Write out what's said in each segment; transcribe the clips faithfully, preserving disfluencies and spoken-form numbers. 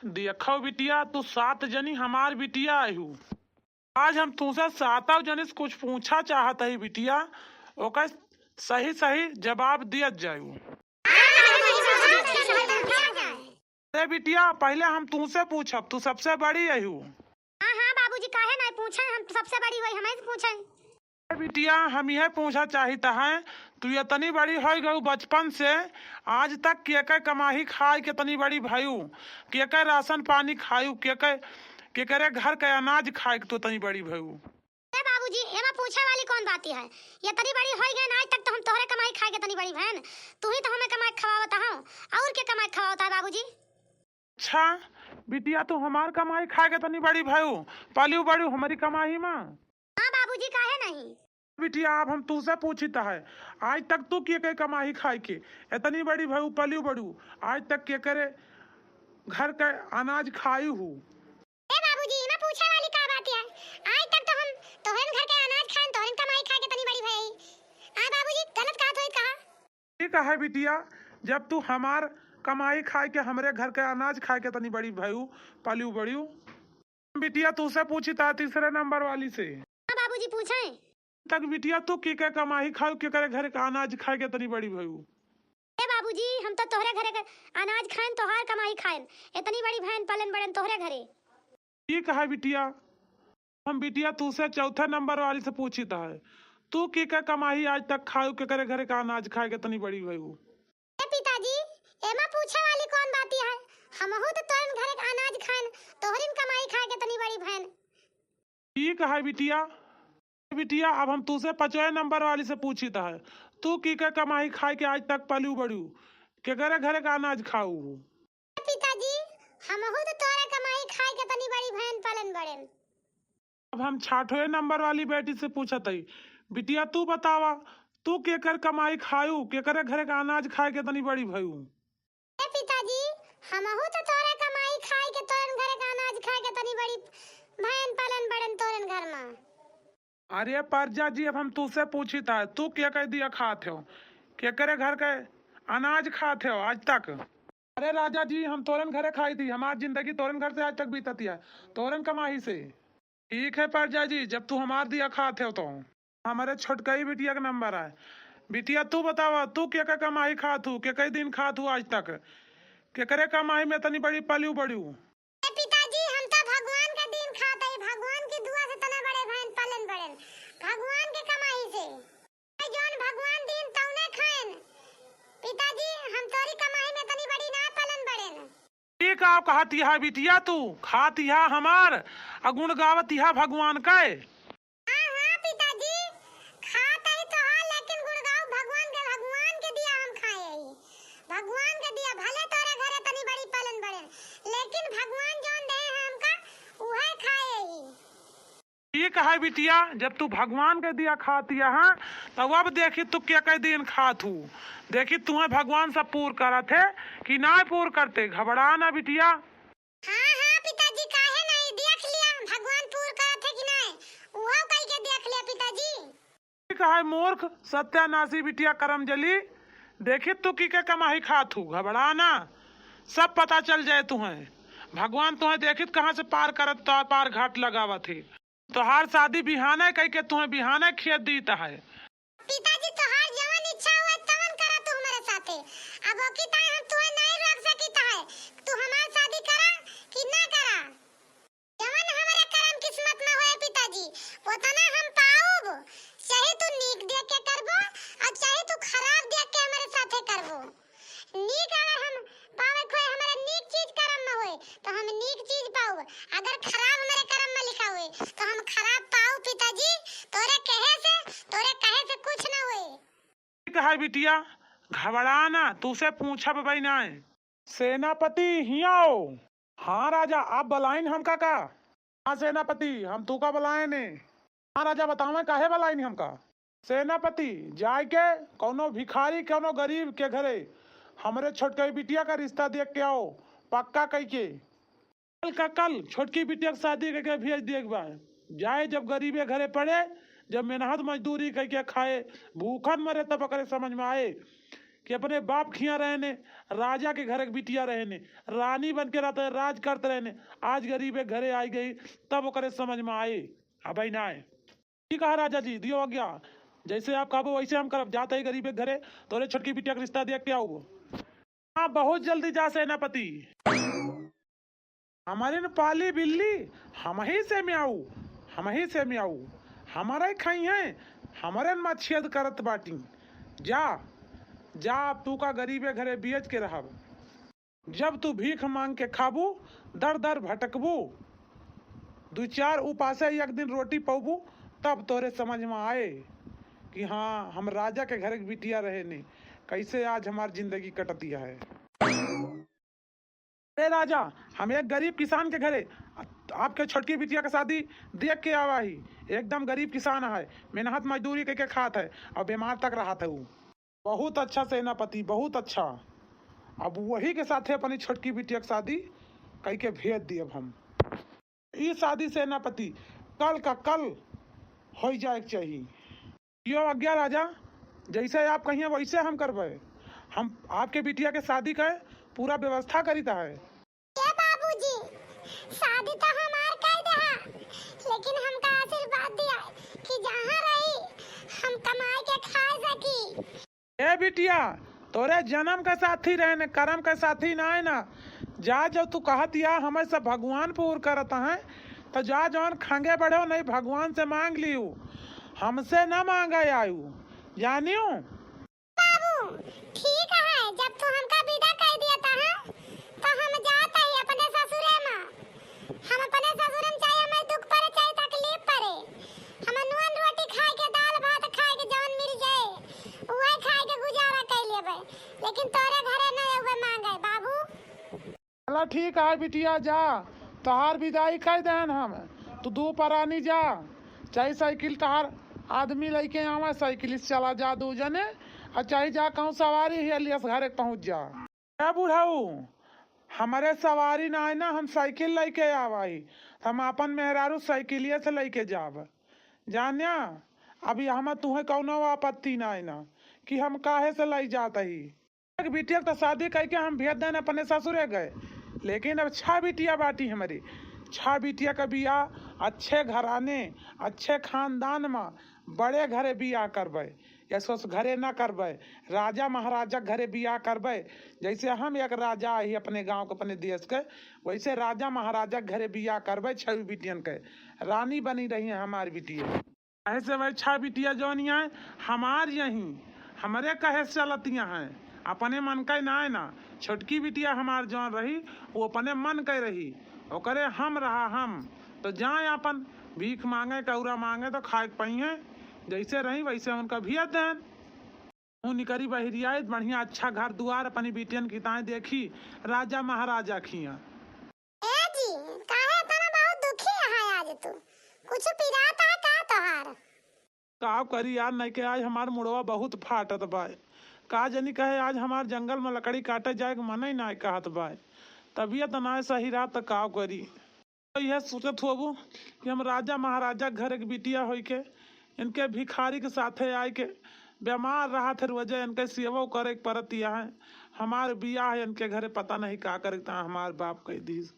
देखो बिटिया, तू सात जनी हमार बिटिया आयु। आज हम तुमसे सातों जनी से कुछ पूछा चाहत हई बिटिया, ओकर सही सही जवाब दियत जायु। अरे बिटिया, पहिले हम तुमसे पूछब, तू सबसे बड़ी आयु। हाँ, हाँ बाबूजी, काहे नाहीं पूछे, हम तो सबसे बड़ी होई, हमहीं से पूछे। अरे बिटिया, हम इहे पूछा चाहित है, तू इतनी बड़ी होइ गयू बचपन से, आज तक केकर कमाई खाइ के इतनी बड़ी भयू, केकर राशन पानी खायू, केकर, केकरे घर के अनाज खाइ के तू इतनी बड़ी भयू? ए बाबूजी, एमा पूछे वाली कौन बात है? इतनी बड़ी होइ गयन, आज तक तो हम तोहरे कमाई खाइ के इतनी बड़ी भयन, तू ही तो हमें कमाइ के खवावत हो, और के कमाइ के खवावत है बाबूजी? अच्छा बिटिया, तू हमार कमाई खाइ के इतनी बड़ी भयू, पलियू बड़ियू हमरी कमाई मा? हाँ बाबूजी, काहे नाहीं? बिटिया, अब हम तुमसे पूछित है, आज तक तू केकर कमाई खाइ के इतनी बड़ी भयू, पलियू बड़ियू, आज तक केकरे घर के अनाज खायू हू? ए बाबूजी, इमा पूछे वाली का बात है? आज तक तो हम तोहरन घर के अनाज खाएन, तोहरन कमाई खाइ के इतनी बड़ी भई। हाँ बाबूजी, गलत कहत होई कहा? ठीक है बिटिया, जब तू हमार कमाई खाइ के, हमरे घर के अनाज खाइ के इतनी बड़ी भयू, पलियू बड़ियू, बिटिया, तुमसे पूछित है तीसरे नंबर वाली से। हाँ बाबूजी, पूछे। तक बिटिया, तू केकर कमाई खायू, केकरे घर के अनाज खाइ के इतनी बड़ी भयू? ए बाबूजी, हम तो तोहरे घरे के अनाज खाएन, तोहार कमाई खाएन, इतनी बड़ी भयन पलन बड़न तोहरे घरे। ठीक है बिटिया, हम बिटिया तुमसे चौथे नंबर वाली से पूछित है, तू केकर कमाई आज तक खायू, केकरे घरे का अनाज खाइ के इतनी बड़ी भयू? ए पिताजी, एमा पूछे वाली कौन बात है? हमहू तो तोरन घरे के अनाज खाएन, तोहरिन कमाई खाइ के इतनी बड़ी भयन। ठीक है बिटिया, बिटिया, अब हम तुमसे पाँचवे नंबर वाली से पूछित है, तू केकर कमाई खाइ के आज तक पलियू बड़ियू, केकरे घरे का अनाज खायू हू? पिताजी, हमहू तो तोहरे कमाई खाइ के इतनी बड़ी भयन पलन बड़न। अब हम छठवे नंबर वाली बेटी से पूछत हई, बिटिया तू बतावा, तू केकर कमाई खायू, केकरे घरे का अनाज खाइ के इतनी बड़ी भयू? ए पिताजी, हमहू तो तोहरे कमाई खाइ के, तोरन घरे का अनाज खाइ के इतनी बड़ी भयन पलन बड़न तोरन घर मा। अरे परजा जी, अब हम तुमसे पूछित है, तू केकर दिया खात हो, केकरे घर के अनाज खात हो आज तक? अरे राजा जी, हम तोरन घरे खाई थी, हमार जिंदगी तोरन घर से आज तक बीतत है, तोरन कमाई से। ठीक है परजा जी, जब तू हमार दिया खात हो तो। हमरे छोटकई बिटिया के नंबर है। बिटिया तू बतावा, तू केकर कमाई खात हू, केकर दिन खात हू आज तक, केकरे कमाई में इतनी बड़ी पलियू बड़ियू? ए पिताजी, हम तो भगवान के दिन खात हई, भगवान की दुआ से इतने बड़े भयन पलन बड़न, भगवान के कमाई से। जौन भगवान दिन तौने खाएन। पिताजी, हम तोरी कमाई में इतनी बड़ी ना पलन बड़न। ई का कहत हया बिटिया तू, खात हया हमार, आ गुण गावत हया भगवान के। हाँ, हाँ पिताजी, खात हई तोहार, लेकिन गुण गाऊ भगवान के, भगवान के दिया हम खाए हई। भगवान के दिया, भले तोरे घरे इतनी बड़ी पलन बड़न, लेकिन भगवान जौन देहे हैं हमका, उहे खाए हई। ठीक है बिटिया, जब तू भगवान के दिया खात हया, तब अब देखी तू केकर दिन खात हू। देखी तुहें भगवान सब पूर करत है कि नाहीं पूर करते, घबड़ा ना बिटिया। हाँ, हाँ पिताजी, काहे नाहीं, देख लिया भगवान पूर करत है कि नाहीं, उहो कई के देख लिया पिताजी। ठीक है मूर्ख, सत्यानाशी बिटिया करमजली, देखित तू केकर कमाई खात हू, घबड़ा ना, सब पता चल जाए तुहें। भगवान तुहें देखित कहाँ से पार करत, तो पार घाट लगावत है। तोहार शादी बिहाने कई के तुहें बिहाने खेत दीत है। पिताजी, तोहार जवन इच्छा हुए तवन करा तू हमरे साथे। अब ओकी ताई हम तुहें नहीं रोक सकित है। तू हमार शादी करा कि ना करा। जवन हमरे करम किस्मत में होए पिताजी, ओतना हम पाउब। चाहे तू नीक देख के करबो, और चाहे तू खराब देख के हमरे साथे करबो। नीक अगर हम पावे के होए, हमरे नीक चीज करम में होए, तो हम नीक चीज पाउब। अगर खराब हमरे करम में लिखा होए, तो हम खराब पाउब पिताजी। तोरे कहे से, तोरे कहे से कुछ ना होए। ठीक है बिटिया, घबड़ा ना, तुसे पूछब बई नाय। सेनापति, हियाँ आओ। हाँ राजा, आप बलाइन हमका का? हाँ सेनापति, हम तूका बलाएन। हाँ राजा, बतावें काहे बलाइन हमका? सेनापति, जाइके कौनो भिखारी, कौनो गरीब के घरे हमरे छोटकई बिटिया का रिश्ता देख के आओ, पक्का कइके। कल का कल छोटकी बिटिया के शादी कइके भेज दिए के बा। जाए जब गरीबे घरे पड़े, जब मेहनत मजदूरी कइके खाए, भूखन मरे, तब ओकरे समझ में आए कि अपने बाप खिया रहेने, राजा के घर के बिटिया रहेने, रानी बन के रहते, राज करत रहेने, आज गरीबे घरे आई गई, तब ओकरे समझ में आए, अबे ना आए। ठीक है राजा जी, दियो आज्ञा, जैसे आप कहबो वैसे हम करब। जात ही गरीबे घरे, तोरे छोटकी बिटिया के रिश्ता देख के आउब। हाँ, बहुत जल्दी जा सेनापति। हमरे न पाली बिल्ली, हमही से म्याऊ, हमही से म्याऊ, हमरे खइहें, हमरे न मा छेद करत बाटी। जा, जा, अब तू का गरीबे घरे बियज के रहब। जब तू भीख मांग के खाबू, दर दर भटकबू, दू चार उपासे एक दिन रोटी पौबू, तब तोरे समझ में आए कि हाँ, हम राजा के घर के बिटिया रहेनी, कैसे आज हमार जिंदगी कटतिया है। अरे राजा, हम एक गरीब किसान के घरे आपके छोटकी बिटिया के शादी देख के आवा ही। एकदम गरीब किसान है, मेहनत मजदूरी करके खात है और बीमार तक रहत है ऊ। बहुत अच्छा सेनापति, बहुत अच्छा। अब वही के साथे अपनी छोटकी बिटिया के शादी कई के भेज दियब हम। ई शादी सेनापति कल का कल होइ जाए के चाहिए। यो आज्ञा राजा, जैसे आप कहिए वैसे हम करबे। हम आपके बिटिया के शादी के पूरा व्यवस्था करीत है। ए बाबूजी, शादी तो हमार कई देहा, लेकिन हमका आशीर्वाद दिया कि जहाँ रही हम कमाई के खा सकी। ए बिटिया, तोरे जन्म का साथी रहे न, करम का साथी ना है ना। जा, जो तू कहत या हमें सब भगवान पूर करत हैं, तो जा, जौन खंगे बढ़ो नहीं, भगवान से मांग लियो, हमसे ना मांगे आयु, जानियो। बाबू, ठीक है, जब तू हमका विदा कर दिया था, तो हम जात ही अपने ससुरे में। हम अपने ससुरे में चाहे हमें दुख पड़े, चाहे तकलीफ पड़े, हम नून रोटी खाए के, दाल भात खाए के, जवन मिल जाए, वही खाए के गुजारा कर लेबे, लेकिन तोरे घरे न एगो मांगे, बाबू। चला ठीक है बिटिया, जा, तोहार विदाई कर देन हम, तू दू परानी जा, चाहे साइकिल तोहार आदमी लेके आवे, साइकिल से चला जा दू जने, और चाहे जा कहूँ सवारी है लियस घरे पहुँच जा। ए बुढ़ऊ, हमरे सवारी ना है ना, हम साइकिल लेके आवा ही, हम अपन मेहरारू साइकिलिए से लेके जाब। जान्या, अभी हम तुहे कौनो आपत्ति ना है ना कि हम काहे से लई जात ही। एक बिटिया के तो शादी करके हम भेज देन अपने ससुरे गए, लेकिन अब छह बिटिया बाटी हमरी। छह बिटिया का बियाह अच्छे घराने, अच्छे खानदान में, बड़े घरे बियाह करबे। या सोच घरे ना करबे, राजा महाराजा के घरे बियाह करबे। जैसे हम एक राजा ही अपने गांव के, अपने देश के, वैसे राजा महाराजा के घरे बियाह करबे। छह बिटियन के रानी बनी रही है हमारी बिटिया। काहे से भाई, छह बिटिया जौन यहाँ हमार यहीं, हमरे कहे से चलतिया हैं, अपने मन का ना है ना। छोटकी बिटिया हमार जौन रही, वो अपने मन के रही, ओकरे हम रहा हम। तो जाए अपन भीख मांगे, कौरा मांगे तो खाए के पइहें, जैसे रही वैसे उनका भेज देन। हूँ निकरी बहिरियाइत, बढ़िया अच्छा घर दुआर अपनी बिटियन की ताए देखी, राजा महाराजा खिया। ए जी, काहे इतना बहुत दुखी है आज तू? कुछ पिरात है का तोहार? का करी यार, नहीं के आज हमार मुड़वा बहुत फाटत बाय। का जनी कहे आज हमार जंगल में लकड़ी काटे जाए के मन ही ना कहत बाय। तबीयत ना सही रहा तो का करी। तो यह सोचत होबू कि हम राजा महाराजा घर के बिटिया होई के इनके भिखारी के साथे आए के बीमार रहा थे, रोजे इनके सेवा करे के परत यह है। हमार बियाह है इनके घरे पता नहीं का करे ता हमार बाप कह दीस।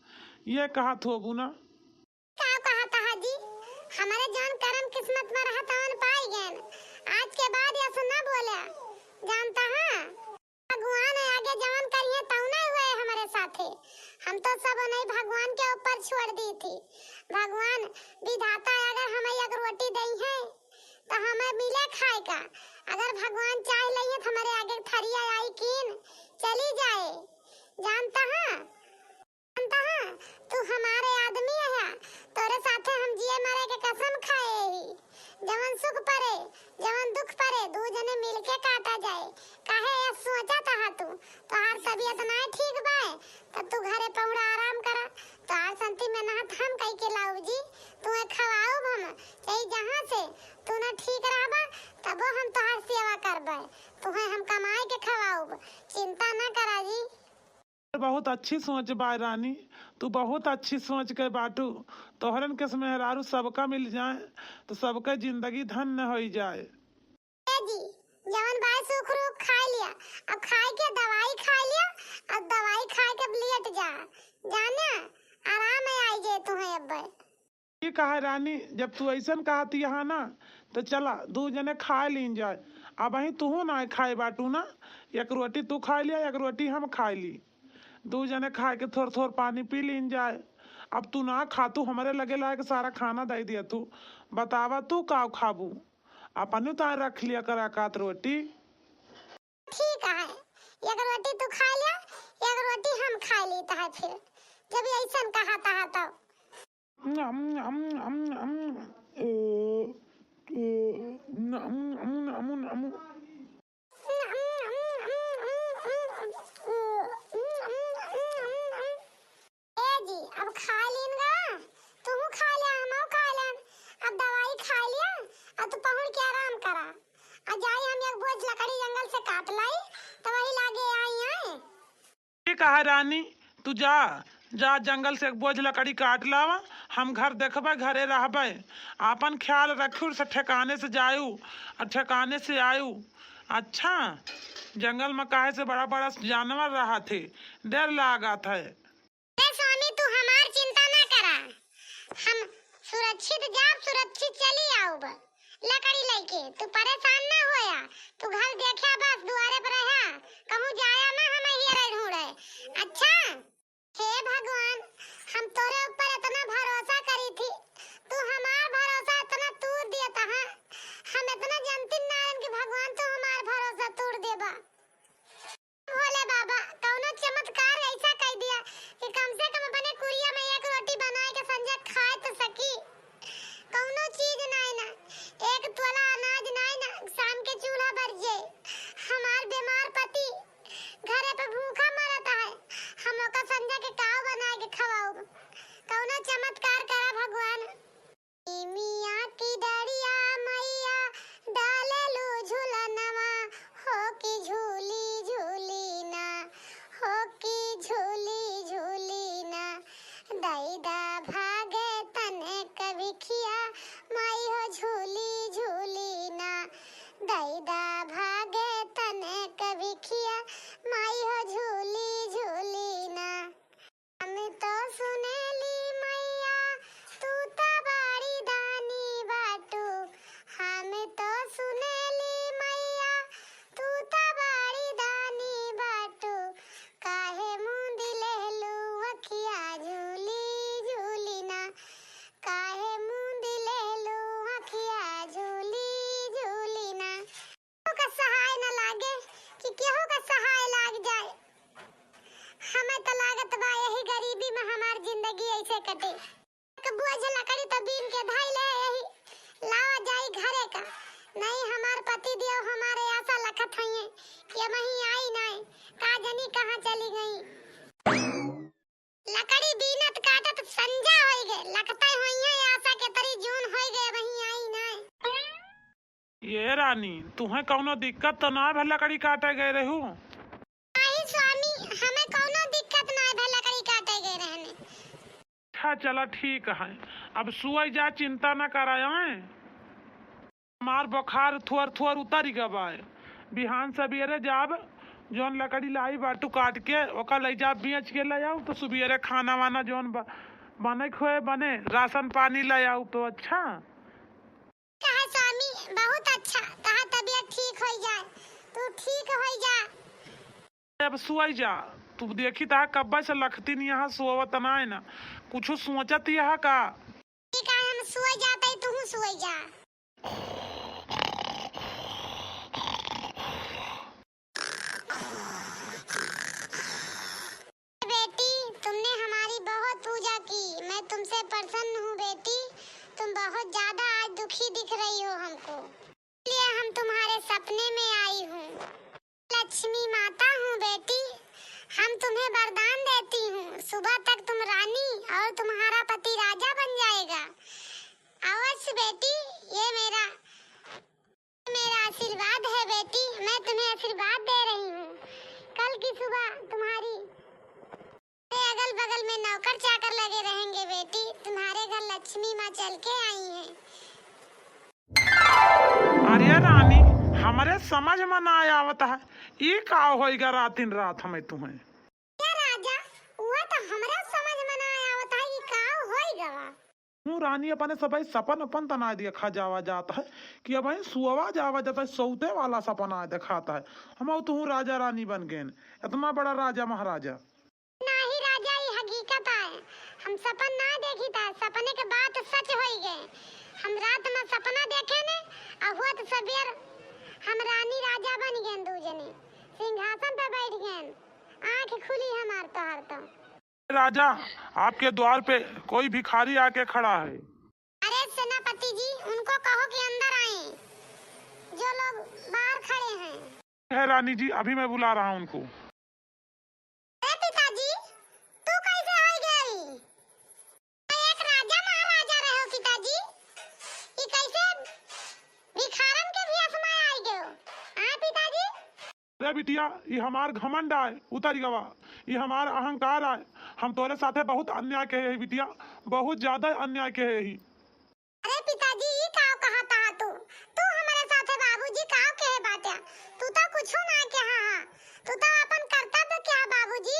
ये कहत होबू ना। का कहत हा जी? हमरे जौन करम किस्मत में रहा तौन पाई गएन। आज के बाद ऐसा ना बोले, जानता है? भगवान आगे जवन करिहे तौने हुए हमरे साथे। हम तो सब नहीं भगवान के ऊपर छोड़ दी थी। भगवान विधाता अगर हमें एक रोटी दई है तो हमें मिले खाए का। अगर भगवान चाह लइहे तो हमारे आगे थरिया आई कीन चली जाए। जानता है? जानता है, तू हमारे आदमी है, तोरे साथे हम जिए मरे के कसम खाए ही। जवन सुख परे, जवन दुख परे, दू जने मिलके काटा जाए। काहे ये सोचत हा तू? तोहार तबीयत ना ठीक बाय, तब तू घरे पहुड़ा आराम करा। तोहार संती में नहत हम कई के लाऊ जी, तुहे खवाऊब हम, चाहे जहाँ से तू ना ठीक रहबा, तबो हम तोहार सेवा करबे, तुहे हम कमाए के खवाऊब, चिंता ना करा जी। बहुत अच्छी सोच बाय रानी, तू बहुत अच्छी सोच के बाटू। तोहरन के मेहरारू सबका मिल जाए तो सबके जिंदगी धन्य होई जाए। ए जी, जवन बाय सूख रूख खाइ लिया, अब खाइ के दवाई खाइ लिया, अब दवाई खाइ के अब लेट जा, जाना, आराम आई जाए तुहैं अब। ठीक है रानी, जब तू अइसन कहत हया ना, त चला, दुइ जने खाइ लीन जाए। अबहीं तुहूँ नाहीं खाए बाटू ना, एक रोटी तू खाइ लिया, एक रोटी हम खाइ ली। दुइ जने खाइ के थोर थोर पानी पी लीन जाए। अब तू ना खातू, हमरे लगे लाए के सारा खाना दइ दिया तू। बतावा तू का खाबू? अपने ताईं रख लिया करा एकात रोटी। ठीक है, एक रोटी तू खाइ लिया, एक रोटी हम खाइ लीत है फिर, जब अइसन कहत हया तब। ए जी, अब खाइ लीन गा, तुहूँ खाइ लिया, हमहूँ खाइ लेन। अब दवाई खाइ लिया, अब तू पहुड़ के आराम करा। आ जाई हम एक बोझ लकड़ी जंगल से काट लाई, त वही लागे आई हैं। ठीक है रानी, तू जा, जा जंगल से एक बोझ लकड़ी काट लावा, हम घर देखबे, घरे रहबे। आपन ख्याल रखू, से ठेकाने से जायू और ठेकाने से आयू। अच्छा, जंगल में काहे से बड़ा बड़ा जानवर रहत है, डर लागत है। अरे स्वामी, तू हमार चिंता ना करा, हम सुरक्षित जाब, सुरक्षित चली आउब। लकड़ी लइके तू परेशान ना होया, तू घर देखा बस, दुआरे पर रहा, कहूँ जाया ना, हम हियरे ढूंढे। अच्छा, हे भगवान, हम तोरे ऊपर इतना भरोसा करी थी, तू हमार भरोसा इतना तूर दिया तहा, हम इतना जनती नारन कि भगवान तू हमार भरोसा तूर देबा। भोले बाबा, कौनो चमत्कार ऐसा कइ दिया कि कम से कम अपने कुरिया में एक रोटी बनाए के संझा खाए तो सकी। कौनो चीज नाई ना, एक तोला अनाज नाई ना, शाम के चूल्हा बर जाए। हमार बीमार पति घरे पे भूखा मरत है, हम ओका संझा के काव बनाए के खवाऊब? कौनो चमत्कार करा भगवान। निमिया की डरिया मैया डालेलू झुलनवा, हो कि झूली झूली ना, हो कि झूली झूली ना। दैदा भागे तने कभिखिया, माई हो झूली झूली ना। दैदा भागे तने कभिखिया, माई हो झूली झूली ना। हम तो सुनेली मैया, तू त बड़ी दानी बाटू। हम तो सुनेली मैया, तू त बड़ी दानी बाटू। काहे मूंद लेहलू अखिया झूली झूली ना, काहे मूंद लेहलू अखिया झूली झूली ना। केहू का सहाय न लागे कि केहू का सहाय लाग जाए। हमें त लागत बा यही गरीबी में हमार जिंदगी ऐसे कटे। एक बोझ लकड़ी त बीन के धइले यही लावा जाई घरे का। नहीं हमार पति देव हमारे आशा लखत हइये कि अबहीं आई नाय, का जनी कहाँ चली गई। लकड़ी बीनत काटत संझा होई गए, लखते होइये आशा के तरी जून होई गए, अबहीं आई नाय। ये रानी, तुहें कौनो दिक्कत तो ना भे लकड़ी काटे गए रहू? नहीं स्वामी, हमें कौनो दिक्कत ना भे लकड़ी काटे गए रहने। अच्छा, चला ठीक है, अब सुअई जा, चिंता ना कराए। हमार बुखार थोर थोर उतरी गवा है। बिहान सबेरे जाब, जौन लकड़ी लाई बाटू काट के, ओका लई जाब, बेच के ले आऊ, तो सुबेरे खाना वाना जौन ब-, बने खोए बने, राशन पानी ले आऊ, तो अच्छा। कहे स्वामी, बहुत अच्छा, तहार तबीयत ठीक होई जाए, तू ठीक होई जा। अब सोई जा, तू देखी ता कब्बे से लखती नहीं यहाँ सोवत ना है ना, कुछ सोचत यहाँ का? ठीक है, हम सोई जाते, तू सोई जा। बेटी, तुमने हमारी बहुत पूजा की, मैं तुमसे प्रसन्न हूँ बेटी, तुम बहुत ज्यादा आज दुखी दिख रही हो हमको, इसलिए हम तुम्हारे सपने में आई हूँ। लक्ष्मी माता हूँ बेटी, हम तुम्हें वरदान देती हूँ, सुबह तक तुम रानी और तुम्हारा पति राजा बन जाएगा। अवश्य बेटी, ये मेरा मेरा आशीर्वाद है बेटी, मैं तुम्हें आशीर्वाद दे रही हूँ। कल की सुबह तुम्हारी अगल बगल में नौकर चाकर लगे रहेंगे बेटी, तुम्हारे घर लक्ष्मी माँ चल के आई हैं। अरे रानी, हमरे समझ में ना आवत है, ई का होइगा रातिन रात हमें तुहें? ए राजा, उहे तो हमरे समझ में ना आवत है, ई का होइगा? तू रानी अपने सबही सपन अपन तना देखा जावा जात है कि अबहीं सुअवा जावा जात है, सौते वाला सपना देखात है। हम तू राजा रानी बन गेन, इतना बड़ा राजा महाराजा। नाही राजा, ई हकीकत आए। हम सपन ना देखी था, सपने के बात सच होई गए। हम रात में सपना देखे ने, आ हुआ तो सबेर हम रानी राजा बन गए, दू जने सिंहासन पे बैठ गए। आँख खुली हमार तोहर तो। राजा, आपके द्वार पे कोई भिखारी आके खड़ा है। अरे सेनापति जी, उनको कहो कि अंदर आएं, जो लोग बाहर खड़े हैं। है रानी जी, अभी मैं बुला रहा हूँ उनको। अरे पिताजी, तू कैसे हो गई? तो एक राजा महाराजा रहे हो पिताजी, ये कैसे भिखारन के भेष में आई गयो? हाँ पिताजी? अरे बिटिया, ई हमार घमंड आए, उतर गवा। ई हमार अहंकार आए। हम तोरे साथे बहुत अन्याय कहे ही बिटिया, बहुत ज्यादा अन्याय कहे ही। अरे पिताजी, ई काव कहा तहा तू? तू हमरे साथे बाबूजी काव कहे बाट्या? तू तो कुछो ना कहा हा। तू तो अपन कर्तव्य कहा बाबूजी।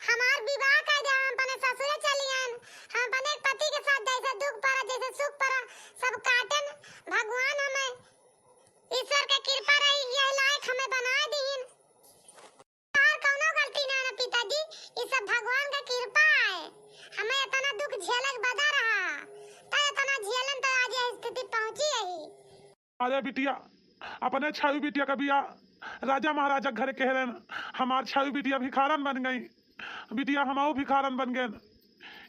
हमार विवाह कर दे, हम अपने ससुरे चली आन। हम अपने पति के साथ जैसे दुख पड़ा, जैसे सुख पड़ा, सब काटन। भगवान हमें ईश्वर के कृपा रही, यह लायक हमें बना दीन। तोहार कौनो गलती ना ना पिताजी, ई सब भगवान का कृपा है। हमें इतना दुख झेलक बदा रहा, तो इतना झेलन तो आज यह स्थिति पहुंची यही। अरे बिटिया, अपने छाई बिटिया का बिया राजा महाराजा के घरे कह रहे न, हमार छाई बिटिया भिखारन बन गई। बिटिया, हमहू भिखारन बन गए।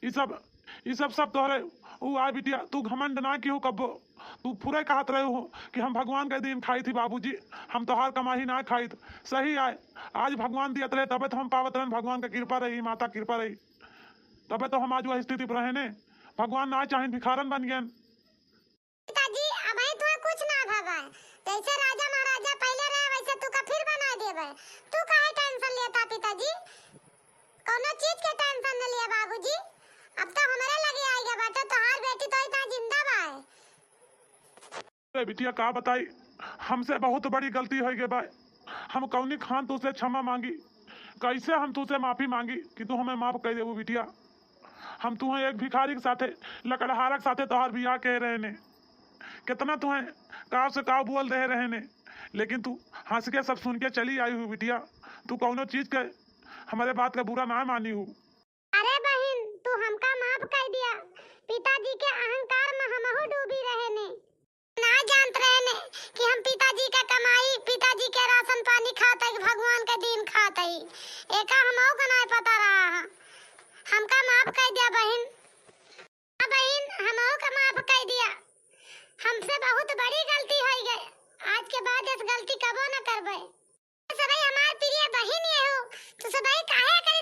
ई सब, ई सब, सब तोहरे ऊ आ बिटिया, तू घमंड ना किहू कब्बो। तू पूरे कहत रहे हो कि हम भगवान के दीन खाई थी बाबूजी, हम तोहार कमाई ना खाई थी। सही आए, आज भगवान दियत रहे, तबे तो हम पावत रहन, भगवान के कृपा रही, माता कृपा रही, तबे तो हम आज वह स्थिति पर रहे ने। भगवान ना चाहें, भिखारन बन गए। पिताजी, अबहीं तुम्हें कुछ ना भवा है। जैसे राजा महाराजा पहले रहे, वैसे तू का फिर बना देबे। तू काहे tension लेता पिताजी? कौनो चीज के tension न लिया बाबूजी। अब तो हमरे लगे आइगा बाटे, तोहार बेटी तो इतना जिंदा बा है। अरे बिटिया, का बताई, हमसे बहुत बड़ी गलती होइ गई बा। हम कौनी खान तुझसे क्षमा मांगी, कैसे हम तुझसे माफी मांगी कि तू हमें माफ कर देबू बिटिया। हम तुहें एक भिखारी के साथे, लकड़हारा के साथे तोहार बियाह कहे रहे ने, कितना तुहें काव से काव बोल दे रहे ने, लेकिन तू हंस के सब सुन के चली आई हुई बिटिया। तू कौनो चीज के हमारे बात का बुरा ना मानी हूँ। अरे बहिन, तू हमका माफ कर दिया। पिताजी के अहंकार में हमहू डूबी रहे ने। ना जानत रहे ने कि हम पिताजी का कमाई, पिताजी के राशन पानी खात हई, भगवान के दीन खात हई। एका हमहू का नाय पता रहा है। हमका माफ कर दिया बहिन। हाँ बहिन, हमहू का माफ कर दिया। हमसे बहुत बड़ी गलती होइ गई। आज के बाद इस गलती कबो न करबे। सबही हमार प्रिय बहिन ये हो, तो सबही काहे के